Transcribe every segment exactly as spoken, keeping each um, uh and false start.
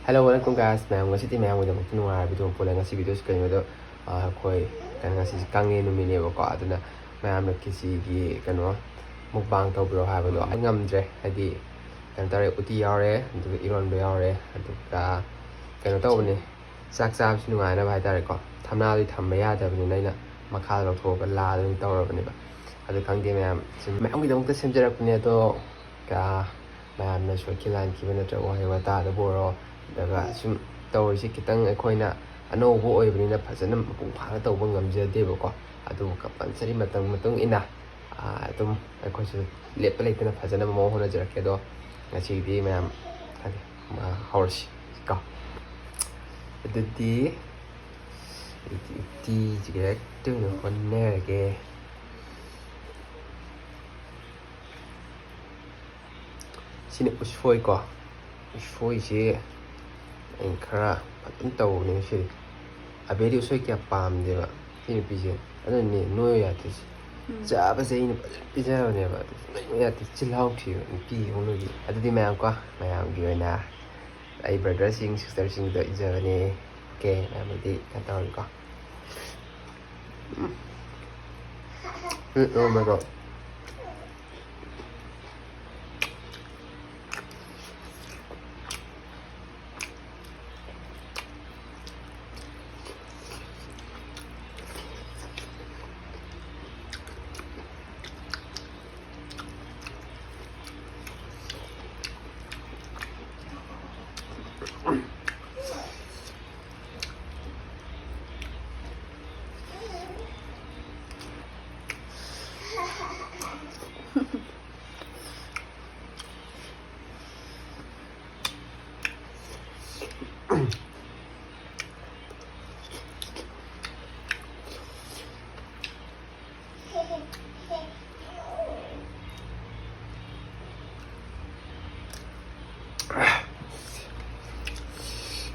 Hello, welcome guys. ꯃꯌꯥꯝ, ꯉꯁꯤꯗꯤ ꯃꯌꯥꯝꯒꯤꯗꯃꯛꯇ ꯅꯨꯡꯉꯥꯏꯕ video ꯑꯃ ꯄꯨꯔꯦ꯫ ꯉꯁꯤ videoꯁꯤ ꯀꯩꯅꯣꯗꯣ, ꯑ, ꯑꯩꯈꯣꯏ ꯀꯩꯅꯣ, ꯉꯁꯤꯁꯦ ꯀꯥꯡꯂꯦꯟ ꯅꯨꯃꯤꯠꯅꯦꯕꯀꯣ, ꯑꯗꯨꯅ ꯃꯌꯥꯝꯅ ꯈꯦꯆꯤꯒꯤ ꯀꯩꯅꯣ mukbang ꯇꯧꯕꯤꯔꯣ ꯍꯥꯏꯕꯗꯣ ꯑꯩ ꯉꯝꯗ꯭ꯔꯦ, ꯍꯥꯏꯗꯤ ꯀꯩꯅꯣ ꯇꯧꯔꯦ, ꯎꯇꯤ ꯌꯥꯎꯔꯦ, ꯑꯗꯨꯒ ꯏꯔꯣꯟꯕ ꯌꯥꯎꯔꯦ, ꯑꯗꯨꯒ ꯀꯩꯅꯣ ꯇꯧꯕꯅꯦ, ꯆꯥꯛ ꯆꯥꯕꯁꯨ ꯅꯨꯡꯉꯥꯏꯅꯕ ꯍꯥꯏꯇꯥꯔꯦꯀꯣ, ꯊꯝꯅꯥꯗꯤ ꯊꯝꯕ ꯌꯥꯗꯕꯅꯤꯅ ꯑꯩꯅ ꯃꯈꯥꯗ ꯂꯧꯊꯣꯛꯑꯒ ꯂꯥꯗ ꯑꯣꯏꯅ ꯇꯧꯔꯕꯅꯦꯕ꯫ ꯑꯗꯨ ꯈꯪꯗꯦ ꯃꯌꯥꯝ, ꯁꯨꯝ ꯃꯌꯥꯝꯒꯤꯗꯃꯛꯇ ꯁꯦꯝꯖꯔꯛꯄꯅꯦ꯫ ꯑꯗꯣ ꯀ-, ꯃꯌꯥꯝꯅ ꯁꯣꯏꯈꯤ ꯂꯥꯟꯈꯤꯕ ꯅꯠꯇ꯭ꯔꯒ ꯋꯥꯍꯩ ꯋꯥꯇꯥꯗꯕꯨ ꯑꯣꯏꯔꯣ, ꯑꯗꯨꯒ ꯁꯨꯝ ꯇꯧꯔꯤꯁꯦ ꯈꯤꯇꯪ ꯑꯩꯈꯣꯏꯅ ꯑꯅꯧꯕ ꯑꯣꯏꯕꯅꯤꯅ ꯐꯖꯅ ꯃꯄꯨꯡ ꯐꯥꯅ ꯇꯧꯕ ꯉꯝꯖꯗꯦꯕꯀꯣ꯫ ꯑꯗꯨꯕꯨ compulsory ꯃꯇꯝ ꯃꯇꯨꯡ ꯏꯟꯅ, ꯑꯥ, ꯑꯗꯨꯝ ꯑꯩꯈꯣꯏꯁꯨ ꯂꯦꯞꯄ ꯂꯩꯇꯅ ꯐꯖꯅꯕ ꯃꯑꯣꯡ ꯍꯣꯠꯅꯖꯔꯛꯀꯦ꯫ ꯑꯗꯣ ꯉꯁꯤꯒꯤꯗꯤ ꯃꯌꯥꯝ ꯈꯪꯗꯦ, ꯑꯥ, ꯍꯧꯔꯁꯤ ꯀꯣ꯫ ꯑꯗꯨꯗꯤ ꯎꯇꯤꯁꯤꯒ ꯍꯦꯛꯇ ꯑꯣꯏꯅ ꯍꯣꯠꯅꯔꯒꯦ꯫ ꯁꯤꯅ ꯎꯁꯣꯏꯀꯣ꯫ ꯎꯁꯣꯏꯁꯦ ꯑꯩꯅ ꯈꯔ ꯐꯖꯅ ꯇꯧꯕꯅꯦ ꯉꯁꯤꯗꯤ꯫ ꯑꯕꯦꯗꯤ ꯎꯁꯣꯏ ꯀꯌꯥ ꯄꯥꯝꯗꯦꯕ ꯁꯤ ꯅꯨꯄꯤꯁꯦ, ꯑꯗꯨꯅꯅꯦ ꯅꯣꯏꯌꯨ ꯌꯥꯗ꯭ꯔꯤꯁꯦ꯫ ꯎꯝ꯫ ꯆꯥꯕꯁꯦ ꯑꯩꯅ ꯐꯖꯅ ꯄꯤꯖꯕꯅꯦꯕ, ꯑꯗꯨ ꯅꯣꯏꯌꯨ ꯌꯥꯗꯦ, ꯆꯤꯜꯍꯥꯎ ꯊꯤꯕ ꯅꯨꯄꯤ ꯍꯧꯅꯕꯤ꯫ ꯑꯗꯨꯗꯤ ꯃꯌꯥꯝꯀꯣ, ꯃꯌꯥꯝꯒꯤ ꯑꯣꯏꯅ ꯑꯩ brotherꯁꯤꯡ sisterꯁꯤꯡꯗ ꯏꯖꯕꯅꯦ꯫ Okay, ꯃꯌꯥꯝꯗꯤ ꯀꯩꯅꯣ ꯇꯧꯔꯤꯀꯣ꯫ ꯎꯝ꯫ ꯎꯝ, oh my God꯫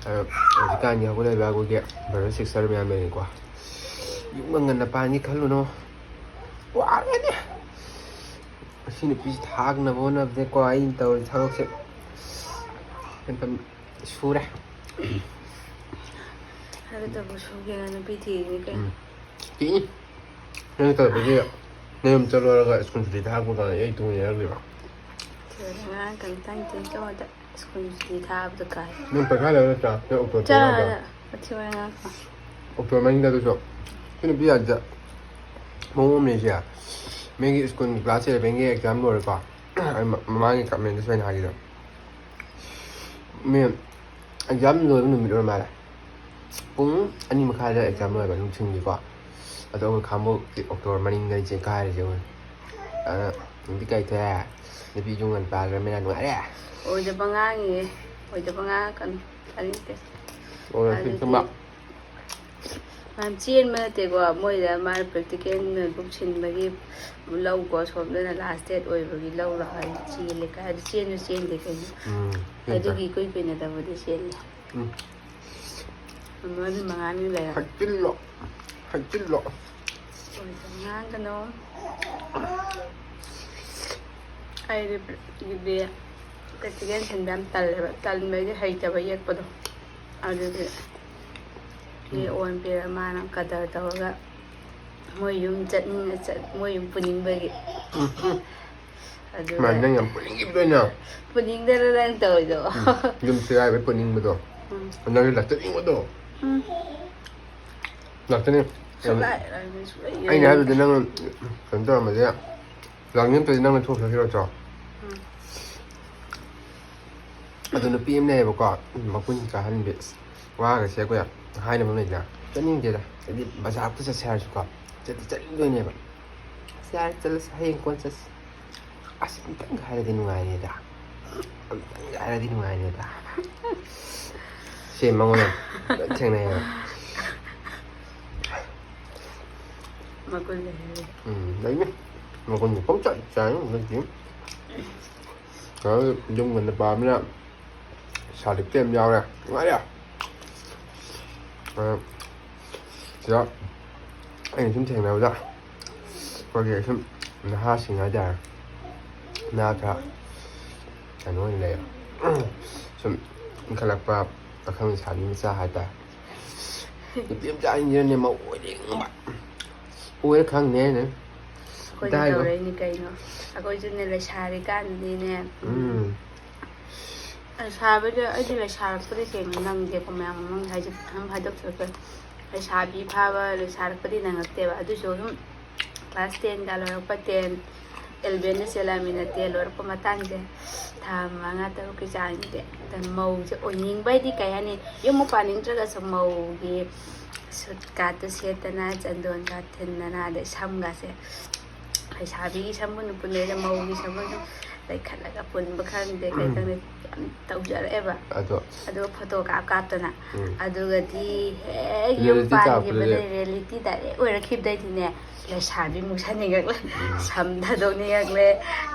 ꯑꯗꯣ ꯍꯧꯖꯤꯛꯀꯥꯟꯒꯤ ꯍꯧꯒꯠꯂꯛꯏꯕ ꯑꯩꯈꯣꯏꯒꯤ brother sister ꯃꯌꯥꯝ ꯂꯩꯔꯤꯀꯣ, ꯌꯨꯝꯒ ꯉꯟꯅ ꯄꯥꯟꯅꯤ ꯈꯜꯂꯨꯅꯣ, ꯋꯥꯒꯅꯤ꯫ ꯑꯁꯤ ꯅꯨꯄꯤꯁꯤ ꯊꯥꯛꯅꯕ ꯍꯣꯠꯅꯕꯗꯀꯣ ꯑꯩꯅ ꯇꯧꯔꯤ ꯊꯕꯛꯁꯦ ꯃꯇꯝ ꯁꯨꯔꯦ꯫ ꯍꯥꯏꯒꯗꯕ ꯁꯨꯒꯦꯅ ꯅꯨꯄꯤ ꯊꯤꯔꯤꯅꯤ ꯀꯩꯅꯣ꯫ ꯎꯝ꯫ ꯊꯤꯅꯤ꯫ ꯅꯪ ꯇꯧꯔꯛꯄꯗꯤ ꯅꯌꯨꯝ ꯆꯠꯂꯨꯔꯒ ꯁ꯭ꯀꯨꯜ ꯁꯨꯇꯤ ꯊꯥꯔꯛꯄ ꯀꯥꯟꯗ ꯑꯩ ꯇꯨꯡ ꯌꯦꯡꯉꯛꯂꯤꯕ꯫ ꯊꯤꯔꯣꯏꯗ ꯉꯔꯥꯡ ꯀꯩꯝꯇ ꯇꯦꯟ ꯆꯧꯉꯗ ꯁ꯭ꯀꯨꯜ ꯁꯨꯇꯤ ꯊꯥꯕꯗ ꯀꯥꯏ꯫ ꯅꯪ ꯄꯩꯈꯥ ꯂꯩꯕ ꯅꯠꯇ꯭ꯔꯥ? ꯅꯪ ꯑꯣꯛꯇꯣ ꯆꯠꯂꯨꯔꯒ꯫ ꯆꯥꯔꯒ ꯃꯊꯤ ꯋꯥꯔꯦꯝ ꯉꯥꯡꯉꯛꯀꯅꯨ꯫ ꯑꯣꯛꯇꯣ ꯃꯅꯤꯡꯗ ꯑꯗꯨꯁꯨ꯫ ꯁꯤ ꯅꯨꯄꯤ ꯌꯥꯗꯦ꯫ ꯃꯑꯣꯡ ꯑꯃꯅꯦ ꯁꯦ꯫ ꯃꯤꯒꯤ ꯁ꯭ꯀꯨꯜ ꯀ꯭ꯂꯥꯁ ꯏꯂꯚꯦꯟꯒꯤ ꯑꯦꯛꯖꯥꯝ ꯂꯣꯏꯔꯦꯀꯣ꯫ ꯑꯩ ꯃ-, ꯃꯃꯥꯡꯒꯤ ꯀꯃꯦꯟꯗꯁꯨ ꯑꯩꯅ ꯍꯥꯏꯈꯤꯗꯣ꯫ ꯃꯤ ꯑꯦꯛꯖꯥꯝ ꯂꯣꯏꯕ ꯅꯨꯃꯤꯠ ꯑꯣꯏꯔ ꯃꯥꯜꯂꯦ꯫ ꯄꯨꯡ ꯑꯅꯤ ꯃꯈꯥꯏꯗ ꯑꯦꯛꯖꯥꯝ ꯂꯣꯏꯕ ꯅꯨꯡꯊꯤꯜꯒꯤꯀꯣ꯫ ꯑꯗꯣ ꯑꯩꯈꯣꯏ ꯈꯥꯡꯕꯣꯛꯀꯤ ꯑꯣꯛꯇꯣ ꯃꯅꯤꯡꯗ ꯑꯩ ꯆꯦꯟꯈꯥꯏꯔꯤꯁꯦ ꯌꯦꯡꯉꯨꯅꯦ꯫ ꯑꯗ ꯅꯨꯡꯗꯤ ꯀꯥꯏꯊꯣꯛꯑꯦ꯫ ꯅꯨꯄꯤꯁꯨ ꯉꯟ ꯄꯥꯈ꯭ꯔꯃꯤꯅ ꯅꯨꯡꯉꯥꯏꯔꯦ꯫ ꯑꯣꯏꯗꯕ ꯉꯥꯡꯉꯤꯌꯦ꯫ ꯑꯣꯏꯗꯕ ꯉꯥꯡꯉꯛꯀꯅꯨ꯫ ꯇꯥꯅꯤꯡꯗꯦ꯫ ꯑꯣ, ꯑꯗꯨꯗꯤ ꯆꯨꯝꯕ꯫ ꯃꯌꯥꯝ ꯆꯦꯟꯕ ꯅꯠꯇꯦꯀꯣ, ꯃꯣꯏꯗ ꯃꯥꯅ ꯄ꯭ꯔꯦꯛꯇꯤꯀꯦꯜ ꯅꯣꯠꯕꯨꯛ ꯁꯤꯟꯕꯒꯤ ꯂꯧꯀꯣ, ꯁꯣꯝꯗꯅ ꯂꯥꯁ ꯗꯦꯠ ꯑꯣꯏꯕꯒꯤ ꯂꯧꯔꯣ ꯍꯥꯏ ꯆꯦꯜꯂꯦ ꯀꯥꯏ꯫ ꯑꯗꯨ ꯆꯦꯟꯁꯨ ꯆꯦꯟꯗꯦ ꯀꯩꯅꯣ꯫ ꯎꯝ, ꯑꯗꯨꯒꯤ ꯏꯀꯨꯏ ꯀꯨꯏꯅꯗꯕꯨꯗꯤ ꯆꯦꯜꯂꯦ꯫ ꯎꯝ꯫ ꯃꯔꯤ ꯃꯉꯥꯅꯤ ꯂꯩꯔꯒ꯫ ꯍꯥꯏꯖꯤꯜꯂꯣ꯫ ꯍꯥꯏꯖꯤꯜꯂꯣ꯫ ꯑꯣꯏꯗꯕ ꯉꯥꯡꯒꯅꯣ꯫ ꯑꯩꯗꯤ ꯄ꯭ꯔꯦꯛꯇꯤꯀꯦꯜ ꯁꯤꯟꯕ ꯌꯥꯝ ꯇꯜꯂꯦꯕ꯫ ꯇꯟꯕꯒꯤ ꯍꯩꯇꯕ ꯌꯦꯛꯄꯗꯣ꯫ ꯑꯗꯨꯗꯤ ꯌꯦꯛꯑꯣꯅ ꯄꯤꯔ ꯃꯥꯅ ꯀꯗꯔ ꯇꯧꯔꯒ ꯃꯣꯏ ꯌꯨꯝ ꯆꯠꯅꯤꯡꯉ ꯆꯠ-, ꯃꯣꯏ ꯌꯨꯝ ꯄꯨꯅꯤꯡꯕꯒꯤ꯫ ꯎꯝ, ꯎꯝ꯫ ꯑꯗꯨꯒ ꯃꯥ ꯅꯪ ꯌꯥꯝ ꯄꯨꯅꯤꯡꯈꯤꯕꯗꯣꯏꯅ꯫ ꯄꯨꯅꯤꯡꯗꯅ ꯅꯪ ꯇꯧꯔꯤꯗꯣ꯫ ꯌꯨꯝ ꯁꯦꯒꯥꯏꯕꯩ ꯄꯨꯅꯤꯡꯕꯗꯣ꯫ ꯎꯝ꯫ ꯅꯪ ꯂꯥꯛꯆꯅꯤꯡꯕꯗꯣ꯫ ꯎꯝ꯫ ꯂꯥꯛꯆꯅꯤ꯫ ꯁꯨꯡꯂꯥꯛ ꯂꯥꯛꯅꯤꯡ-, ꯁꯨꯡꯂꯥꯛ ꯑꯩꯅ ꯍꯥꯏꯕꯗꯤ ꯅꯪ ꯀꯩꯅꯣ ꯇꯧꯔꯝꯃꯗꯤ, ꯂꯥꯛꯅꯤꯡꯉꯛꯇ꯭ꯔꯗꯤ ꯅꯪꯅ ꯊꯣꯛꯈ꯭ꯔꯒꯦ ꯅꯠꯇ꯭ꯔꯣ? ꯎꯝ꯫ ꯑꯗꯣ ꯅꯨꯄꯤ ꯑꯃ ꯂꯩꯌꯦꯕꯀꯣ, ꯃꯒꯨꯟ ꯀꯥꯍꯟꯕꯤ꯫ ꯑꯁ, ꯋꯥꯒꯁꯦ ꯑꯩꯈꯣꯏ ꯌꯥꯝ ꯍꯥꯏꯅꯕ ꯑꯃ ꯂꯩꯗꯅ, ꯆꯠꯅꯤꯡꯗꯦꯗ꯫ ꯍꯥꯏꯗꯤ ꯕꯖꯥꯔꯗ ꯆꯠꯁꯦ ꯍꯥꯏꯔꯁꯨꯀꯣ, ꯆꯠꯇꯤ ꯆꯠꯅꯤꯡꯗꯣꯏꯅꯦꯕ꯫ ꯑꯁ, ꯌꯥꯔꯦ, ꯆꯠꯂꯁꯤ, ꯍꯌꯦꯡ ꯀꯣꯟꯅ ꯆꯠꯁꯤ꯫ ꯑꯁ, ꯑꯝꯇꯪꯒ ꯍꯥꯏꯔꯗꯤ ꯅꯨꯡꯉꯥꯏꯅꯤꯗ꯫ ꯑꯝꯇꯪꯒ ꯍꯥꯏꯔꯗꯤ ꯅꯨꯡꯉꯥꯏꯅꯤꯗ꯫ ꯁꯤ ꯃꯉꯣꯟꯗ ꯊꯦꯡꯅꯩꯌꯦꯕ꯫ ꯃꯒꯨꯟ ꯂꯩꯍꯜꯂꯦ꯫ ꯎꯝ, ꯂꯩꯅꯤ꯫ ꯃꯒꯨꯟꯗꯤ ꯄꯪꯆꯥꯏ ꯆꯥꯏ ꯍꯧꯖꯤꯛꯇꯤ꯫ ꯌꯨꯝ ꯉꯟꯅ ꯄꯥꯝꯃꯤꯅ ꯁꯥꯔꯇꯤꯐꯤꯀꯦꯠ ꯑꯃ ꯌꯥꯎꯔꯦ꯫ ꯅꯨꯡꯉꯥꯏꯔꯦ꯫ ꯑ, ꯁꯤꯗ ꯑꯩꯅ ꯁꯨꯝ ꯊꯦꯡꯅꯕꯗ ꯑꯩꯈꯣꯏꯒꯤ ꯁꯨꯝ ꯅꯍꯥꯁꯤꯡ ꯍꯥꯏꯇꯥꯔꯦ꯫ ꯅꯍꯥ ꯈꯔ ꯀꯩꯅꯣ ꯑꯣꯏꯅ ꯂꯩꯌꯦ꯫ ꯁꯨꯝ ꯏꯟꯈꯠꯂꯛꯄ ꯄꯥꯈꯪ ꯂꯩꯁꯥꯕꯤ ꯃꯆꯥ ꯍꯥꯏꯇꯥꯔꯦ꯫ ꯅꯨꯄꯤ ꯃꯆꯥꯁꯤꯡꯁꯤꯅꯅꯦ ꯃꯧ ꯑꯣꯏꯅꯤꯡꯕ꯫ ꯑꯣꯏꯔ ꯈꯪꯅꯦ ꯍꯥꯏꯅ꯫ ꯑꯩꯈꯣꯏꯅ ꯗꯥꯏꯂꯣ꯫ ꯇꯧꯔꯛꯏꯅꯤ ꯀꯩꯅꯣ? ꯑꯩꯈꯣꯏꯁꯨꯅꯦ ꯂꯩꯁꯥꯔꯤꯀꯥꯟꯗꯗꯤꯅꯦ, ꯎꯝ꯫ ꯂꯩꯁꯥꯕꯤꯗ ꯑꯩꯗꯤ ꯂꯩꯁꯥꯔꯛꯄꯗꯤ ꯊꯦꯡꯅ ꯅꯪꯗꯦꯀꯣ, ꯃꯌꯥꯝ ꯑꯃ ꯍꯥꯏꯁꯦ ꯑꯗꯨꯝ ꯍꯥꯏꯗꯣꯛꯆꯔꯛꯀꯦ꯫ ꯂꯩꯁꯥꯕꯤ ꯐꯥꯕ ꯂꯩꯁꯥꯔꯛꯄꯗꯤ ꯅꯪꯉꯛꯇꯦꯕ꯫ ꯑꯗꯨꯁꯨ ꯑꯗꯨꯝ class ten ꯀ ꯂꯣꯏꯔꯛꯄ, ten eleven ꯗ ꯆꯦꯜꯂꯛꯑꯃꯤꯅ, ten ꯂꯣꯏꯔꯛꯄ ꯃꯇꯥꯡꯁꯦ, ꯊꯥ ꯃꯉꯥ ꯇꯔꯨꯛꯀꯤ ꯆꯥꯡꯁꯦ ꯑꯗ ꯃꯧꯁꯦ ꯑꯣꯏꯅꯤꯡꯕ ꯍꯥꯏꯗꯤ ꯀꯩ ꯍꯥꯏꯅꯤ, ꯌꯨꯝ ꯄꯥꯅꯤꯡꯗ꯭ꯔꯒꯁꯨ ꯃꯧꯒꯤ ꯁꯨꯠ ꯀꯥꯠꯇꯨ ꯁꯦꯠꯇꯅ, ꯆꯟꯗꯣꯟ ꯀꯥꯠ ꯊꯤꯟꯗꯅ, ꯑꯗꯩ ꯁꯝꯒꯁꯦ ꯂꯩꯁꯥꯕꯤꯒꯤ ꯁꯝꯕꯨ ꯅꯨꯄꯨꯅꯦꯗ, ꯃꯧꯒꯤ ꯁꯝꯕꯨ ꯁꯨꯝ ꯂꯩꯈꯠꯂꯒ ꯄꯨꯟꯕ ꯈꯪꯗꯦ, ꯀꯩ ꯈꯪꯗꯦ, ꯌꯥꯝ ꯇꯧꯖꯔꯛꯑꯦꯕ꯫ ꯑꯗꯣ ꯑꯗꯨꯒ ꯐꯣꯇꯣ ꯀꯥꯞ ꯀꯥꯞꯇꯅ, ꯎꯝ꯫ ꯑꯗꯨꯒꯗꯤ ꯍꯦꯛ ꯌꯨꯝ Reality ꯇꯥꯔꯛꯄꯗꯗꯤ ꯂꯥꯛꯄꯗꯅꯦ, reality direct ꯑꯣꯏꯔꯛꯈꯤꯕꯗꯩꯗꯤꯅꯦ, ꯂꯩꯁꯥꯕꯤ ꯃꯨꯛ ꯁꯥꯅꯤꯡꯉꯛꯂꯦ, ꯁꯝ ꯊꯥꯗꯣꯛꯅꯤꯡꯉꯛꯂꯦ,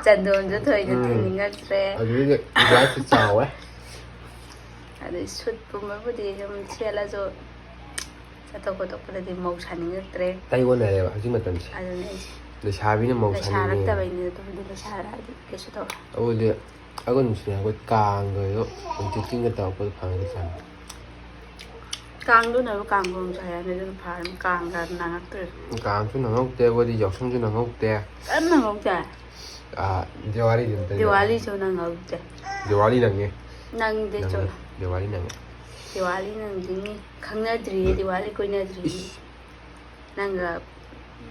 ꯆꯟꯗꯣꯟꯁꯨ ꯊꯣꯏꯅ ꯎꯝ꯫ ꯊꯤꯟꯅꯤꯡꯉꯛꯇ꯭ꯔꯦ꯫ ꯑꯗꯨꯗꯤ life ꯁꯦ ꯆꯥꯎꯋꯦ꯫ ꯑꯗꯩ ꯁꯨꯠꯀꯨꯝꯕꯕꯨꯗꯤ ꯁꯨꯝ ꯁꯦꯠꯂꯁꯨ, ꯆꯠꯊꯣꯛ ꯈꯣꯠꯇꯣꯛꯄꯗꯗꯤ ꯃꯧ ꯁꯥꯅꯤꯡꯉꯛꯇ꯭ꯔꯦ꯫ ꯇꯥꯏ ꯑꯣꯟꯅꯔꯦꯕ ꯍꯧꯖꯤꯛ ꯃꯇꯝꯁꯦ꯫ ꯑꯗꯨꯅ ꯑꯩꯁꯦ ꯂꯩꯁꯥꯕꯤꯅ ꯃꯧ ꯁꯥꯅꯤꯡꯉꯦ꯫ ꯂꯩꯁꯥꯔꯛꯇꯕꯩꯅꯦ, ꯑꯗꯨꯕꯨꯗꯤ ꯂꯩꯁꯥꯔꯛꯑꯗꯤ ꯀꯩꯁꯨ ꯇꯧꯔꯣꯏ꯫ ꯑꯩꯈꯣꯏꯗꯤ ꯑꯒꯨꯟꯁꯤꯅꯦ, ꯑꯩꯈꯣꯏ ꯀꯥꯡꯒꯗꯣ ꯇꯤꯆꯤꯡꯒ ꯇꯧꯔꯛꯄꯗ ꯐꯪꯉꯗꯤ ꯆꯥꯅꯤ꯫ ꯀꯥꯡꯗꯨꯅꯕꯨ ꯀꯥꯡ ꯃꯔꯨꯝꯁꯨ ꯍꯥꯏꯔꯅꯤ, ꯑꯗꯨꯅ ꯐꯔꯅꯤ, ꯀꯥꯡꯒ ꯅꯪꯉꯛꯇ꯭ꯔꯦ꯫ ꯀꯥꯡꯁꯨ ꯅꯪꯍꯧꯗꯦ, ꯑꯩꯈꯣꯏꯗꯤ ꯌꯥꯎꯁꯪꯁꯨ ꯅꯪꯍꯧꯗꯦ꯫ ꯀꯔꯤꯝ ꯅꯪꯍꯧꯗꯦ꯫ ꯑꯥ, ꯗꯤꯋꯥꯂꯤꯗꯤ ꯑꯝꯇ ꯗꯤꯋꯥꯂꯤꯁꯨ ꯅꯪꯍꯧꯗꯦ꯫ ꯗꯤꯋꯥꯂꯤ ꯅꯪꯉꯦ꯫ ꯅꯪꯗꯦ, ꯅꯪꯉꯦ꯫ ꯆꯠꯂꯣ꯫ ꯗꯤꯋꯥꯂꯤ ꯅꯪꯉꯦ꯫ ꯗꯤꯋꯥꯂꯤ ꯅꯪꯗꯤꯅꯤ꯫ ꯈꯪꯅꯗ꯭ꯔꯤꯌꯦ, ꯗꯤꯋꯥꯂꯤ ꯀꯣꯏꯅꯗ꯭ꯔꯤꯌꯦ꯫ ꯏꯁ꯫ ꯅꯪꯒ,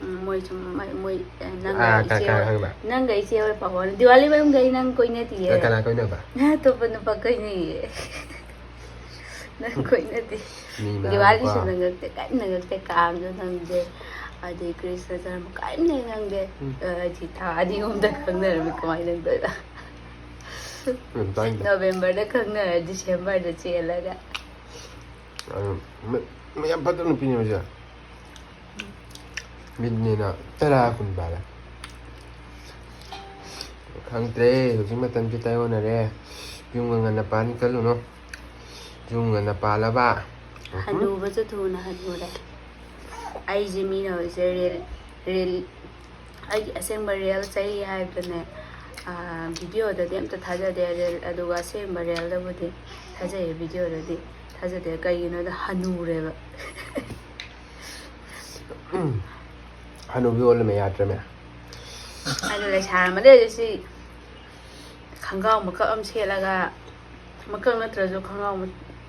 ꯎꯝ, ꯃꯣꯏ ꯁꯨꯝ, ꯃꯣꯏ, ꯃꯣꯏ, ꯑꯦ, ꯅꯪꯒ ꯑꯥ, ꯏꯆꯦ ꯀꯅꯥ ꯍꯣꯏ-, ꯈꯪꯕ? ꯅꯪꯒ ꯏꯆꯦ ꯍꯣꯏ ꯄꯥꯎ ꯐꯥꯎꯅ-, ꯗꯤꯋꯥꯂꯤ ꯃꯅꯨꯡꯗ ꯑꯩ ꯅꯪ ꯀꯣꯏꯅꯗꯤꯌꯦ꯫ ꯅꯪ ꯀꯅꯥ ꯀꯣꯏꯅꯕ? ꯅꯪ ꯑꯇꯣꯞꯄ ꯅꯨꯄꯥ ꯀꯣꯏꯅꯩꯌꯦ꯫ ꯅꯪ ꯀꯣꯏꯅꯗꯦ꯫ ꯃꯤ ꯃꯌꯥꯝ ꯗꯤꯋꯥꯂꯤꯁꯨ ꯀꯣ꯫ ꯅꯪꯉꯛꯇꯦ, ꯀꯔꯤꯝ ꯅꯪꯉꯛꯇꯦ, ꯀꯥꯡꯁꯨ ꯅꯪꯗꯦ, ꯑꯗꯩ ꯀ꯭ꯔꯤꯁꯅ ꯖꯔꯃ ꯀꯔꯤꯝ ꯅꯪꯗꯦ꯫ ꯎꯝ꯫ ꯑ, ꯁꯤ ꯊꯥ ꯑꯅꯤ ꯑꯍꯨꯝꯗ ꯈꯪꯅꯔꯝꯃꯤ, ꯀꯃꯥꯏꯅ ꯅꯪꯗꯣꯏꯕ? ꯎꯝ, ꯇꯥꯅꯤꯡꯗꯦ꯫ ꯅꯣꯕꯦꯝꯕꯔꯗ ꯈꯪꯅꯔ ꯗꯤꯁꯦꯝꯕꯔꯗ ꯆꯦꯜꯂꯒ꯫ ꯑꯗꯨ ꯃ-, ꯃ-, ꯌꯥꯝ ꯐꯠꯇꯕ ꯅꯨꯄꯤꯅꯦ ꯃꯁꯦ꯫ ꯃꯤꯠꯅꯦꯅ ꯇꯔꯥ ꯀꯨꯟ ꯄꯥꯜꯂꯦ꯫ ꯈꯪꯗ꯭ꯔꯦ, ꯍꯧꯖꯤꯛ ꯃꯇꯝꯁꯦ ꯇꯥꯏꯑꯣꯟꯅꯔꯦ꯫ ꯌꯨꯝꯒ ꯉꯟꯅ ꯄꯥꯟ ꯈꯜꯂꯨꯅꯨ꯫ ꯌꯨꯝ ꯉꯟꯅ ꯄꯥꯜꯂꯕ꯫ ꯍꯅꯨꯕꯁꯨ ꯊꯨꯅ ꯍꯅꯨꯔꯦ꯫ ꯑꯩꯁꯦ ꯃꯤꯅ ꯍꯧꯖꯤꯛꯁꯦ ꯔꯤꯜ, ꯔꯤꯜ, ꯑꯩꯒꯤ ꯑꯁꯦꯡꯕ ꯔꯤꯌꯦꯜ ꯆꯍꯤ ꯍꯥꯏꯕꯗꯨꯅꯦ, ꯑꯥ, ꯚꯤꯗꯤꯑꯣꯗꯗꯤ ꯑꯝꯇ ꯊꯥꯖꯗꯦ, ꯔꯤꯜ, ꯑꯗꯨꯒ ꯑꯁꯦꯡꯕ ꯔꯤꯌꯦꯜꯗꯕꯨꯗꯤ ꯊꯥꯖꯩꯌꯦ ꯚꯤꯗꯤꯑꯣꯗꯗꯤ꯫ ꯊꯥꯖꯗꯦ꯫ ꯀꯩꯒꯤꯅꯣꯗ ꯍꯅꯨꯔꯦꯕ꯫ ꯎꯝ꯫ ꯍꯅꯨꯕꯤ ꯑꯣꯜꯂꯃꯦ, ꯌꯥꯗ꯭ꯔꯃꯦ꯫ ꯑꯗꯨ ꯂꯩꯁꯥꯔꯝꯕꯗꯩ ꯍꯧꯖꯤꯛꯁꯤ ꯈꯣꯡꯒ꯭ꯔꯥꯎ ꯃꯀꯛ ꯑꯃ ꯁꯦꯠꯂꯒ, ꯃꯀꯛ ꯅꯠꯇ꯭ꯔꯁꯨ ꯈꯣꯡꯒ꯭ꯔꯥꯎ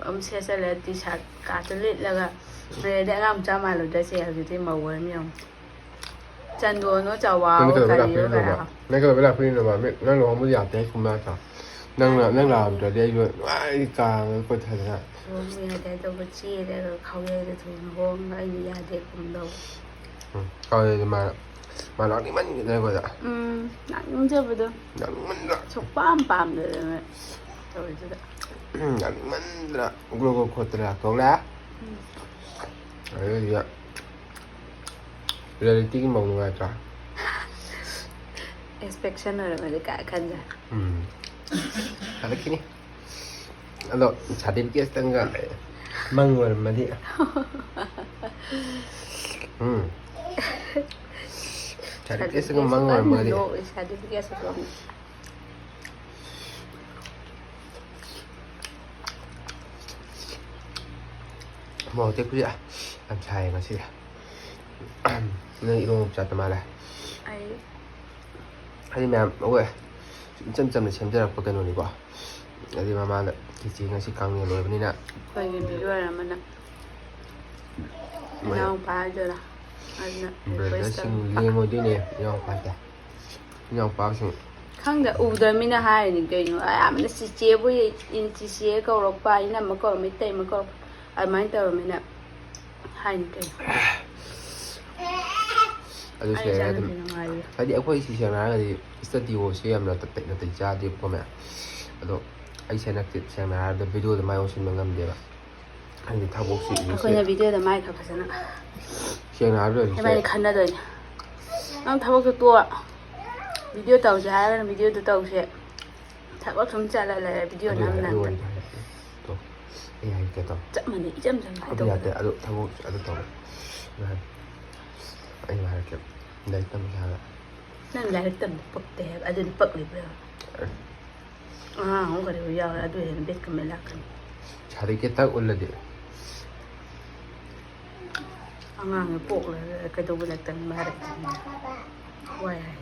ꯑꯃ ꯁꯦꯠꯆꯜꯂꯦ, ꯇꯤ ꯁꯥꯔꯠ ꯀꯥꯇ ꯂꯤꯠꯂꯒ꯫ ꯑꯗꯩꯗꯤ ꯑꯉꯥꯡ ꯃꯆꯥ ꯃꯥꯜꯂꯨꯗ꯭ꯔꯁꯦ, ꯍꯧꯖꯤꯛꯇꯤ ꯃꯧ ꯑꯣꯏꯔꯝ ꯌꯦꯡꯉꯨ꯫ ꯆꯟꯗꯣꯟ ꯍꯣ, ꯆꯋꯥ ꯍꯣ, ꯀꯔꯤ ꯍꯣ ꯀꯔꯥ꯫ ꯅꯪ ꯀꯩꯗꯧꯕꯩ ꯂꯥꯛꯄꯤꯔꯤꯅꯣꯕ? ꯃꯤ, ꯅꯪ ꯂꯨꯍꯣꯡꯕꯗꯤ ꯌꯥꯗꯦ ꯍꯥꯏ ꯀꯨꯝꯕ ꯅꯠꯇ꯭ꯔꯣ? ꯅꯪꯅ, ꯅꯪ ꯂꯥꯛꯑꯝꯗ꯭ꯔꯗꯤ ꯑꯩꯁꯨ ꯅꯨꯡꯉꯥꯏ ꯀꯥꯔꯒ ꯀꯣꯏꯊꯗꯅ꯫ ꯂꯨꯍꯣꯡꯕ ꯌꯥꯗꯦ ꯍꯥꯏꯗꯧꯕ ꯆꯦꯜꯂꯒ ꯈꯥꯎꯌꯩꯗ ꯊꯣꯡ ꯂꯨꯍꯣꯡꯕ ꯑꯩꯅ ꯌꯥꯗꯦ ꯀꯨꯝꯗꯧꯕ꯫ ꯎꯝ, ꯈꯥꯎꯌꯩꯗ ꯃꯥ, ꯃꯥ ꯂꯥꯛꯅꯤꯡꯃꯟꯈꯤꯗꯅ ꯑꯩꯈꯣꯏꯗ꯫ ꯎꯝ, ꯂꯥꯛꯅꯤꯡꯗꯕꯗꯣ꯫ ꯂꯥꯛꯅꯤꯡꯃꯟꯗꯅ꯫ ꯁꯨꯛꯄꯥꯝ ꯄꯥꯝꯗꯗꯅ ꯇꯧꯔꯤꯗꯨꯗ꯫ ꯎꯝ, ꯂꯥꯛꯅꯤꯡꯃꯟꯗꯅ ꯒ꯭ꯔꯣ ꯒ꯭ꯔꯣ ꯈꯣꯠꯇꯅ ꯂꯥꯛꯊꯣꯛꯂꯦ꯫ ꯑꯗꯨꯗꯤ ꯔꯤꯌꯦꯂꯤꯇꯤꯒꯤ ꯃꯧ ꯅꯨꯡꯉꯥꯏꯇ꯭ꯔꯥ? ꯑꯦꯛꯁꯄꯦꯛꯁꯟ ꯑꯣꯏꯔꯝꯃꯗꯤ ꯀꯥꯏ ꯈꯟꯖ꯫ ꯎꯝ꯫ ꯍꯜꯂꯛꯈꯤꯅꯤ꯫ ꯑꯗꯣ ꯁꯥꯔꯇꯤꯐꯤꯀꯦꯠꯇꯪꯒ ꯃꯪ ꯑꯣꯏꯔꯝꯃꯗꯤ꯫ ꯎꯝ꯫ ꯁꯥꯔꯇꯤꯐꯤꯀꯦꯠꯇꯪꯒ ꯃꯪ ꯑꯣꯏꯔꯝꯃꯗꯤ꯫ ꯁꯥꯔꯇꯤꯐꯤꯀꯦꯠꯁꯨ ꯂꯧꯅꯤ꯫ ꯃꯣꯔꯣꯛ ꯑꯇꯦꯛꯄꯁꯦ ꯌꯥꯝ ꯁꯥꯏꯌꯦ ꯉꯁꯤꯁꯦ꯫ ꯅꯪ ꯏꯔꯣꯝꯕ ꯆꯥꯠꯇ ꯃꯥꯜꯂꯦ꯫ ꯑꯩ ꯍꯥꯏꯗꯤ ꯃꯌꯥꯝ ꯑꯩꯈꯣꯏ ꯏꯆꯝ ꯆꯝꯅ ꯁꯦꯝꯖꯔꯛꯄ ꯀꯩꯅꯣꯅꯤꯀꯣ꯫ ꯑꯗꯨꯗꯤ ꯃꯃꯥꯅ ꯈꯦꯆꯤ ꯉꯁꯤ ꯀꯥꯡꯂꯦꯟ ꯑꯣꯏꯕꯅꯤꯅ꯫ ꯑꯩꯈꯣꯏꯒꯤ ꯚꯤꯗꯤꯑꯣ ꯑꯃꯅ ꯃꯣꯏ ꯏꯅꯥꯎꯄꯥ ꯍꯥꯏꯗꯣꯏꯔꯥ? ꯑꯗꯨꯅ ꯔꯤꯀ꯭ꯋꯦꯁ ꯕ꯭ꯔꯗꯔꯁꯤꯡ ꯇꯧꯔꯛꯄ꯫ ꯂꯦꯡꯉꯣꯏꯗꯣꯏꯅꯦ ꯏꯅꯥꯎꯄꯥꯁꯦ꯫ ꯏꯅꯥꯎꯄꯥꯁꯤꯡ ꯈꯪꯗꯦ, ꯎꯗ꯭ꯔꯃꯤꯅ ꯍꯥꯏꯔꯤꯅꯤ ꯀꯩꯅꯣ꯫ ꯑꯌꯥꯝꯕꯅ ꯆꯤꯆꯦꯕꯨ, ꯆꯤꯆꯦ ꯀꯧꯔꯛꯄ, ꯏꯅꯝꯃ ꯀꯧꯔꯛꯄ, ꯏꯇꯩꯃ ꯀꯧꯔꯛꯄ, ꯑꯗꯨꯃꯥꯏꯅ ꯇꯧꯔꯃꯤꯅ ꯍꯥꯏꯅꯤ ꯀꯩꯅꯣ꯫ ꯑꯗꯨ ꯑꯩ ꯁꯦꯡꯅ ꯑꯗꯨꯝ ꯏꯆꯥꯅꯨꯄꯤ ꯅꯨꯡꯉꯥꯏꯔꯤ꯫ ꯍꯥꯏꯗꯤ ꯑꯩꯈꯣꯏ ꯁꯤ ꯁꯦꯡꯅ ꯍꯥꯏꯔꯒꯗꯤ ꯏꯁꯇꯗꯤꯑꯣꯁꯦ ꯌꯥꯝꯅ ꯇꯞ ꯇꯞ ꯅꯥꯇꯩ ꯆꯥꯗꯦꯕꯀꯣ ꯃꯌꯥꯝ꯫ ꯑꯗꯣ ꯑꯩ ꯁꯦꯡꯅ ꯁꯦꯡꯅ ꯍꯥꯏꯔꯕꯗ ꯚꯤꯗꯤꯑꯣꯗ ꯃꯥꯏ ꯑꯣꯟꯁꯤꯟꯕ ꯉꯝꯗꯦꯕ꯫ ꯍꯥꯏꯗꯤ ꯊꯕꯛꯁꯤ ꯍꯧꯖꯤꯛꯁꯦ ꯑꯩꯈꯣꯏꯅ ꯚꯤꯗꯤꯑꯣꯗ ꯃꯥꯏ ꯈꯔ ꯐꯖꯅ ꯁꯦꯡꯅ ꯍꯥꯏꯔꯕꯗ ꯍꯧꯖꯤꯛꯁꯦ ꯏꯕꯥꯅꯤ ꯈꯟꯅꯗꯣꯏꯅꯦ꯫ ꯅꯪ ꯊꯕꯛꯇꯣ ꯇꯣꯛꯑꯣ, ꯚꯤꯗꯤꯑꯣ ꯇꯧꯁꯦ ꯍꯥꯏꯔꯒꯅ ꯚꯤꯗꯤꯑꯣꯗ ꯇꯧꯁꯦ꯫ ꯊꯕꯛ ꯁꯨꯝ ꯆꯠꯂ ꯂꯩꯔꯦ ꯚꯤꯗꯤꯑꯣ ꯑꯗꯨ ꯅꯝ ꯌꯥꯗꯦ, ꯑꯩ ꯅꯝꯗꯅ꯫ ꯋꯥꯔꯤ ꯇꯥꯔꯦ꯫ ꯇꯣ, ꯑꯩ ꯍꯥꯏꯒꯦ ꯇꯧ꯫ ꯆꯞ ꯃꯥꯟꯅꯩ, ꯏꯆꯝ ꯆꯝꯅ ꯑꯗꯨ ꯌꯥꯗꯦ꯫ ꯇꯧꯕꯗ꯫ ꯑꯗꯨ ꯊꯕꯛ ꯑꯗꯨ ꯇꯧꯔꯦ꯫ ꯑꯩꯅ ꯍꯥꯏꯔꯛꯀꯦ꯫ ꯂꯥꯏꯔꯤꯛ ꯇꯝꯕ ꯁꯥꯔ꯫ ꯅꯪ ꯂꯥꯏꯔꯤꯛ ꯇꯝꯕ ꯄꯛꯇꯦ ꯍꯥꯏꯕ, ꯑꯗꯨꯗꯤ ꯄꯛꯂꯤꯕ꯭ꯔꯥ? ꯑꯉꯥꯡ ꯑꯃ ꯀꯔꯤꯒꯨꯝꯕ ꯌꯥꯎꯔꯦ, ꯑꯗꯨ ꯍꯦꯟꯅ ꯕꯦꯛ ꯀꯃꯦꯟ ꯂꯥꯛꯀꯅꯤ꯫ ꯁꯥꯔꯇꯤꯐꯤꯀꯦꯠꯇ ꯎꯠꯂꯗꯤ꯫ ꯑꯉꯥꯡꯅ ꯄꯣꯛꯂꯒ ꯀꯩꯗꯧꯕ ꯂꯩꯇꯅ ꯍꯥꯏꯔꯛꯏ꯫ ꯋꯥꯏ ꯍꯥꯏ꯫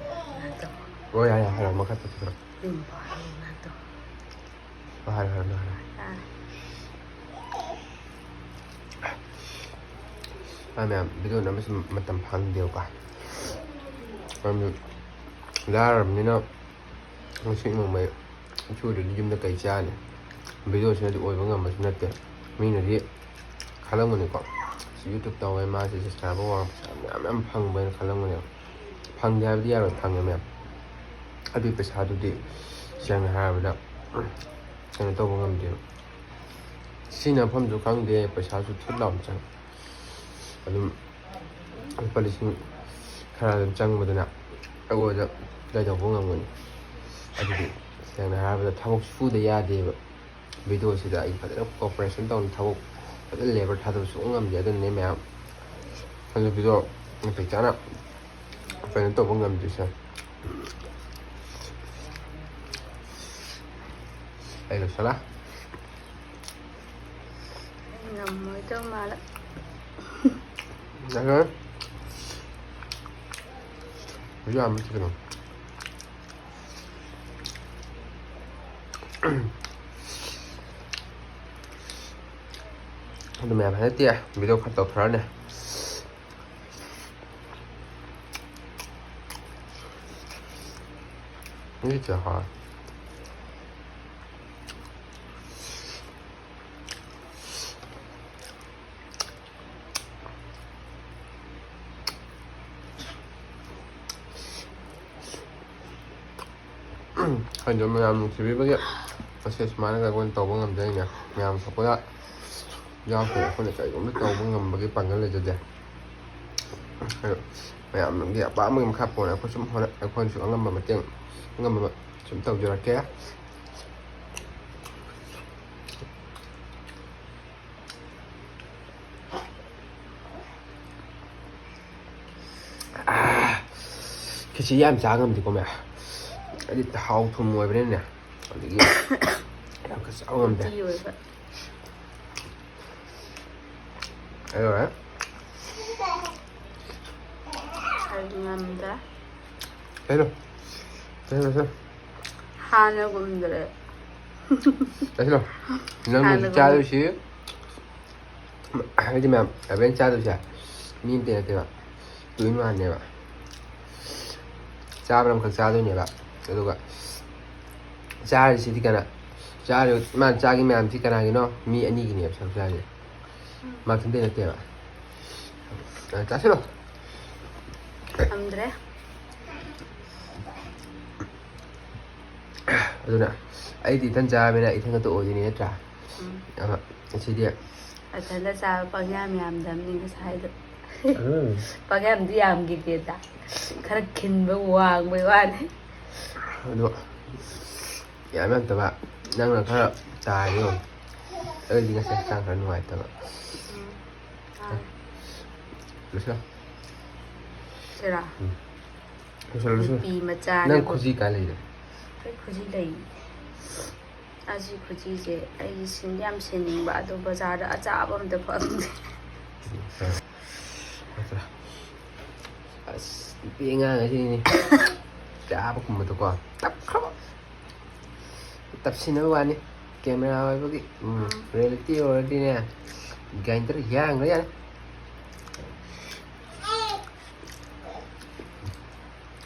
ꯍꯣꯏ, ꯌꯥꯏ, ꯌꯥꯏ, ꯍꯥꯏꯔꯣ, ꯃꯈꯥ ꯇꯥꯊꯣꯛꯄꯤꯔꯣ꯫ ꯌꯨꯝ ꯄꯥꯜꯂꯣ ꯍꯥꯏꯗꯣ꯫ ꯍꯥꯏꯔꯣ, ꯍꯥꯏꯔꯣ, ꯍꯥꯏꯔꯣ꯫ ꯌꯥꯔꯦ꯫ ꯃꯥ ꯃꯌꯥꯝ ꯚꯤꯗꯤꯑꯣ ꯅꯝꯕꯁꯨ ꯃꯇꯝ ꯐꯪꯗꯦꯕꯀꯣ꯫ ꯃꯔꯝꯗꯤ ꯂꯥꯏꯔꯕꯅꯤꯅ ꯉꯁꯤ ꯅꯣꯡꯃꯩ ꯁꯨꯗ꯭ꯔꯗꯤ ꯌꯨꯝꯗ ꯀꯩ ꯆꯥꯅꯤ? ꯚꯤꯗꯤꯑꯣꯁꯤꯅꯗꯤ ꯑꯣꯏꯕ ꯉꯝꯕꯁꯨ ꯅꯠꯇꯦ꯫ ꯃꯤꯅꯗꯤ ꯈꯜꯂꯝꯒꯅꯤꯀꯣ, "ꯁꯤ YouTube ꯇꯧꯋꯦ, ꯃꯥꯁꯦ subscriber ꯋꯥꯡ ꯄꯩꯁꯥ ꯃꯌꯥꯝ ꯃꯌꯥꯝ ꯐꯪꯕ" ꯍꯥꯏꯅ ꯈꯜꯂꯝꯒꯅꯦꯕ꯫ ꯐꯪꯗꯦ ꯍꯥꯏꯕꯗꯤ ꯌꯥꯔꯣꯏ, ꯐꯪꯉꯦ ꯃꯌꯥꯝ꯫ ꯑꯗꯨꯒꯤ ꯄꯩꯁꯥꯗꯨꯗꯤ ꯁꯦꯡꯅ ꯍꯥꯏꯔꯕꯗ ꯀꯩꯅꯣ ꯇꯧꯕ ꯉꯝꯗꯦꯕ꯫ ꯁꯤꯖꯤꯟꯅꯐꯝꯁꯨ ꯈꯪꯗꯦ, ꯄꯩꯁꯥꯁꯨ ꯊꯨꯠ ꯂꯥꯎꯅ ꯆꯪꯉꯦ꯫ ꯑꯗꯨꯝ ꯂꯨꯄꯥ ꯂꯤꯁꯤꯡ ꯈꯔ ꯑꯗꯨꯝ ꯆꯪꯕꯗꯨꯅ ꯑꯩꯈꯣꯏꯗ ꯀꯩꯗꯧꯕ ꯉꯝꯒꯅꯤ? ꯑꯗꯨꯗꯤ ꯁꯦꯡꯅ ꯍꯥꯏꯔꯕꯗ ꯊꯕꯛ ꯁꯨꯗ ꯌꯥꯗꯦꯕ꯫ ꯚꯤꯗꯤꯑꯣꯁꯤꯗ ꯑꯩ ꯐꯖꯅ cooperation ꯇꯧꯅ ꯊꯕꯛ ꯐꯖꯅ labour ꯊꯥꯗꯕ ꯁꯨꯡꯉꯝ ꯉꯝꯗꯦ꯫ ꯑꯗꯨꯅꯅꯦ ꯃꯌꯥꯝ ꯑꯗꯨ ꯚꯤꯗꯤꯑꯣ ꯃꯇꯤꯛ ꯆꯥꯅ ꯀꯩꯅꯣ ꯇꯧꯕ ꯉꯝꯗ꯭ꯔꯤꯁꯦ꯫ ꯑꯩ ꯂꯣꯏꯁꯜꯂꯦ꯫ ꯉꯝꯃꯣꯏꯗꯧ ꯃꯥꯜꯂꯦ꯫ ꯌꯥꯔꯦ꯫ ꯍꯧꯖꯤꯛ ꯌꯥꯝ ꯀꯩꯅꯣ꯫ ꯑꯗꯨ ꯃꯌꯥꯝ ꯍꯟꯗꯛꯇꯤ ꯚꯤꯗꯤꯑꯣ ꯈꯔ ꯇꯧꯊꯣꯔꯛꯑꯅꯤ꯫ ꯃꯤꯁꯦ ꯍꯥꯎꯋꯦ꯫ ꯈꯪꯗꯦ, ꯃꯌꯥꯝ ꯅꯨꯡꯁꯤꯕꯤꯕꯒꯤ ꯉꯁꯤ ꯁꯨꯃꯥꯏꯅ ꯑꯩꯈꯣꯏꯅ ꯇꯧꯕ ꯉꯝꯖꯔꯤꯅꯦ꯫ ꯃꯌꯥꯝ ꯁꯞꯄꯣꯔꯠ ꯌꯥꯎꯗꯅ ꯑꯩꯈꯣꯏꯅ ꯀꯔꯤꯒꯨꯝꯕ ꯇꯧꯕ ꯉꯝꯕꯒꯤ ꯄꯥꯡꯒꯜ ꯂꯩꯖꯗꯦ꯫ ꯑꯗꯣ ꯃꯌꯥꯝꯒꯤ ꯑꯄꯥꯝꯕꯒꯤ ꯃꯈꯥ ꯄꯣꯟꯅ ꯑꯩꯈꯣꯏ ꯁꯨꯝ ꯍꯣꯠꯅ-, ꯑꯩꯈꯣꯏꯅꯁꯨ ꯑꯉꯝꯕ ꯃꯇꯦꯡ, ꯑꯉꯝꯕ ꯁꯨꯝ ꯇꯧꯖꯔꯛꯀꯦ꯫ ꯑꯥ, ꯈꯦꯆꯤ ꯌꯥꯝ ꯆꯥ ꯉꯝꯗꯦꯀꯣ ꯃꯌꯥꯝ, ꯍꯥꯏꯗꯤ ꯊꯥꯎ ꯊꯨꯝ ꯑꯣꯏꯕꯅꯤꯅꯅꯦ꯫ ꯑꯗꯒꯤ ꯌꯥꯝ ꯀꯟꯅ ꯆꯥꯕ ꯉꯝꯗꯦ꯫ ꯅꯨꯄꯤ ꯑꯣꯏꯕ꯫ ꯑꯗꯨꯒ ꯑꯩ ꯉꯝꯗ꯭ꯔꯦ꯫ ꯀꯩꯅꯣ? ꯀꯩꯅꯣ, ꯀꯩꯅꯣ? ꯍꯥꯟꯅꯒꯨꯝꯗ꯭ꯔꯦ꯫ ꯀꯩꯅꯣ? ꯅꯪꯅ ꯍꯥꯟꯅꯒꯨꯝ- ꯆꯥꯗꯣꯏꯁꯤ ꯍꯥꯏꯗꯤ ꯃꯌꯥꯝ ꯑꯕꯦꯟ ꯆꯥꯗꯣꯏꯁꯦ ꯃꯤ ꯑꯝꯇ ꯅꯠꯇꯦꯕ, ꯇꯨ ꯏꯟ ꯋꯥꯟꯅꯦꯕ꯫ ꯆꯥꯕꯅ ꯑꯃꯈꯛ ꯆꯥꯗꯣꯏꯅꯦꯕ, ꯑꯗꯨꯒ ꯆꯥꯔꯤꯁꯤꯗꯤ ꯀꯅꯥ? ꯆꯥꯔꯤꯕ ꯃꯥꯅ ꯆꯥꯈꯤ ꯃꯌꯥꯝꯁꯤ ꯀꯅꯥꯒꯤꯅꯣ? ꯃꯤ ꯑꯅꯤꯒꯤꯅꯦꯕ ꯁꯔꯨꯛ ꯆꯥꯔꯤꯁꯦ, ꯃꯥ ꯊꯟꯗꯩ ꯅꯠꯇꯦꯕ꯫ ꯑ, ꯆꯥꯁꯤꯜꯂꯣ꯫ ꯉꯝꯗ꯭ꯔꯦ꯫ ꯑꯗꯨꯅ ꯑꯩꯗꯤ ꯏꯊꯟ ꯆꯥꯔꯕꯅꯤꯅ ꯏꯊꯟ ꯈꯛꯇ ꯑꯣꯏꯗꯣꯏꯅꯤ ꯅꯠꯇ꯭ꯔꯥ? ꯎꯝ꯫ ꯑꯗꯣ ꯉꯁꯤꯗꯤ ꯃꯊꯟꯇ ꯆꯥꯕ ꯄꯪꯌꯥꯝ ꯌꯥꯝꯗꯕꯅꯤ ꯉꯁꯥꯏꯗꯣ꯫ ꯎꯝ꯫ ꯄꯪꯌꯥꯝꯗꯤ ꯌꯥꯝꯈꯤꯗꯦꯗ꯫ ꯈꯔ ꯈꯤꯟꯕ ꯋꯥꯡꯕꯩ ꯋꯥꯅꯤ꯫ ꯑꯗꯣ ꯌꯥꯝ ꯌꯥꯝꯗꯕ ꯅꯪꯅ ꯈꯔ ꯆꯥꯔꯗꯤ ꯌꯦꯡꯉꯣ꯫ ꯑꯩꯗꯤ ꯉꯁꯤ ꯍꯛꯆꯥꯡ ꯈꯔ ꯅꯨꯡꯉꯥꯏꯇꯕ꯫ ꯎꯝ꯫ ꯂꯣꯏꯁꯤꯜꯂꯣ꯫ ꯁꯤꯔꯥ? ꯎꯝ꯫ ꯂꯣꯏꯁꯤꯜꯂꯣ, ꯂꯣꯏꯁꯤꯜꯂꯣ꯫ ꯅꯨꯄꯤ ꯃꯆꯥꯅ ꯅꯪ ꯈꯨꯖꯤ ꯀꯥꯏ ꯂꯩꯒꯦ? ꯑꯩ ꯈꯨꯖꯤ ꯂꯩ꯫ ꯑꯁꯤ ꯈꯨꯖꯤꯁꯦ ꯑꯩ ꯁꯤꯟꯗꯤ ꯌꯥꯝ ꯁꯤꯟꯅꯤꯡꯕ, ꯑꯗꯣ ꯕꯖꯥꯔꯗ ꯑꯆꯥꯕ ꯑꯝꯇ ꯐꯪꯗꯦ꯫ ꯑꯁ, ꯅꯨꯄꯤ ꯑꯉꯥꯡ ꯑꯁꯤꯅꯤꯅꯦ꯫ ꯆꯥꯕ ꯀꯨꯝꯕꯗꯀꯣ, ꯇꯞꯈ꯭ꯔꯕ꯫ ꯇꯞꯁꯤꯟꯅꯕ ꯋꯥꯅꯤ꯫ ꯀꯦꯃꯦꯔꯥ ꯑꯣꯏꯕꯒꯤ, ꯎꯝ, ꯎꯝ꯫ ꯔꯤꯌꯦꯂꯤꯇꯤ ꯑꯣꯏꯔꯗꯤꯅꯦ, ꯒ꯭ꯔꯥꯏꯟꯗꯔ ꯌꯥꯡꯈ꯭ꯔ ꯌꯥꯅꯤ꯫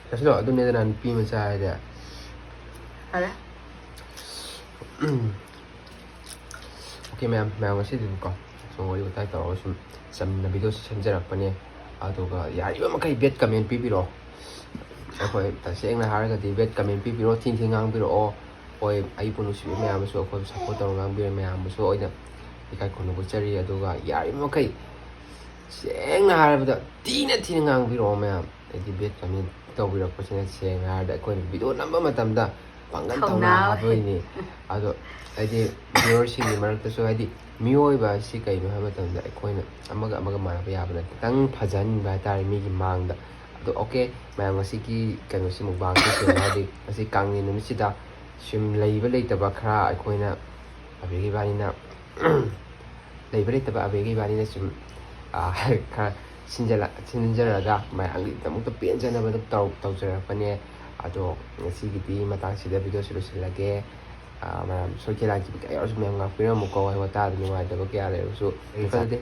ꯆꯠꯁꯤꯜꯂꯣ, ꯑꯗꯨꯅꯦꯗꯅ ꯅꯨꯄꯤ ꯃꯆꯥ ꯍꯥꯏꯗꯤ꯫ ꯐꯔꯦ꯫ ꯎꯝ꯫ ꯑꯣꯀꯦ, ꯃꯌꯥꯝ, ꯃꯌꯥꯝ ꯉꯁꯤꯗꯤꯀꯣ, ꯁꯨꯝ ꯋꯥꯔꯤ ꯋꯥꯇꯥꯏ ꯇꯧꯔꯒ ꯁꯨꯝ ꯆꯝꯅ ꯚꯤꯗꯤꯑꯣꯁꯤ ꯁꯦꯝꯖꯔꯛꯄꯅꯦ꯫ ꯑꯗꯨꯒ ꯌꯥꯔꯤꯕ ꯃꯈꯩ ꯕꯦꯠ ꯀꯃꯦꯟ ꯄꯤꯕꯤꯔꯛꯑꯣ꯫ ꯑꯩꯈꯣꯏ ꯇꯁꯦꯡꯅ ꯍꯥꯏꯔꯒꯗꯤ ꯕꯦꯠ ꯀꯃꯦꯟ ꯄꯤꯕꯤꯔꯛꯑꯣ, ꯊꯤꯅ ꯊꯤꯅ ꯉꯥꯡꯕꯤꯔꯛꯑꯣ꯫ ꯍꯣꯏ, ꯑꯩꯕꯨ ꯅꯨꯡꯁꯤꯕ ꯃꯌꯥꯝ ꯑꯃꯁꯨ, ꯑꯩꯈꯣꯏꯕꯨ ꯁꯞꯄꯣꯔꯠ ꯇꯧꯔꯒ ꯉꯥꯡꯕꯤꯔ ꯃꯌꯥꯝ ꯑꯃꯁꯨ ꯑꯩꯅ ꯏꯀꯥꯏ ꯈꯨꯝꯅꯕ ꯎꯠꯆꯔꯤ꯫ ꯑꯗꯨꯒ ꯌꯥꯔꯤꯕ ꯃꯈꯩ ꯁꯦꯡꯅ ꯍꯥꯏꯔꯕꯗ ꯊꯤꯅ ꯊꯤꯅ ꯉꯥꯡꯕꯤꯔꯛꯑꯣ ꯃꯌꯥꯝ꯫ ꯍꯥꯏꯗꯤ ꯕꯦꯠ ꯀꯃꯦꯟ ꯇꯧꯕꯤꯔꯛꯄꯁꯤꯅ ꯁꯦꯡꯅ ꯍꯥꯏꯔꯕꯗ ꯑꯩꯈꯣꯏꯅ ꯚꯤꯗꯤꯑꯣ ꯅꯝꯕ ꯃꯇꯝꯗ ꯄꯥꯡꯒꯜ ꯊꯧꯅꯥ ꯊꯧꯅꯥ ꯍꯥꯞꯄ ꯍꯥꯞꯄꯩꯅꯤ꯫ ꯑꯗꯣ ꯍꯥꯏꯗꯤ ꯚ꯭ꯌꯨꯋꯔꯁꯤꯡꯒꯤ ꯃꯔꯛꯇꯁꯨ ꯍꯥꯏꯗꯤ ꯃꯤꯑꯣꯏꯕ ꯑꯁꯤ ꯀꯩꯅꯣ ꯍꯥꯏꯕ ꯃꯇꯝꯗ ꯑꯩꯈꯣꯏꯅ ꯑꯃꯒ ꯑꯃꯒ ꯃꯥꯟꯅꯕ ꯌꯥꯕ ꯅꯠꯇꯦ꯫ ꯈꯤꯇꯪ ꯐꯖꯍꯟꯅꯤꯡꯕ ꯍꯥꯏꯇꯥꯔꯦ ꯃꯤꯒꯤ ꯃꯥꯡꯗ꯫ ꯑꯗꯣ ꯑꯣꯀꯦ ꯃꯌꯥꯝ, ꯉꯁꯤꯒꯤ ꯀꯩꯅꯣꯁꯤ ꯃꯨꯛꯕꯥꯡꯁꯤ ꯁꯦꯡꯅ ꯍꯥꯏꯔꯗꯤ ꯉꯁꯤ ꯀꯥꯡꯂꯦꯟ ꯅꯨꯃꯤꯠꯁꯤꯗ ꯁꯨꯝ ꯂꯩꯕ ꯂꯩꯇꯕ ꯈꯔ ꯑꯩꯈꯣꯏꯅ ꯑꯕꯦꯒ ꯏꯕꯥꯅꯤꯅ ꯂꯩꯕ ꯂꯩꯇꯕ ꯑꯕꯦꯒ ꯏꯕꯥꯅꯤꯅ ꯁꯨꯝ, ꯑ, ꯈꯔ ꯁꯤꯟꯖꯜꯂ-, ꯁꯤꯟꯖꯔꯒ ꯃꯌꯥꯝꯒꯤꯗꯃꯛꯇ ꯄꯦꯟꯖꯅꯕ ꯑꯗꯨꯝ ꯇꯧ-, ꯇꯧꯖꯔꯛꯄꯅꯦ꯫ ꯑꯗꯣ ꯉꯁꯤꯒꯤꯗꯤ ꯃꯇꯥꯡꯁꯤꯗ videoꯁꯤ ꯂꯣꯏꯁꯤꯜꯂꯒꯦ꯫ ꯑ, ꯃꯌꯥꯝ ꯁꯣꯏꯈꯤ ꯂꯥꯟꯈꯤꯕ ꯀꯌꯥ ꯌꯥꯎꯔꯁꯨ ꯃꯌꯥꯝ ꯉꯥꯛꯄꯤꯔꯝꯃꯨꯀꯣ꯫ ꯋꯥꯔꯤ ꯋꯥꯇꯥꯗ ꯅꯨꯡꯉꯥꯏꯇꯕ ꯀꯌꯥ ꯂꯩꯔꯁꯨ꯫ ꯐꯖꯗꯦ꯫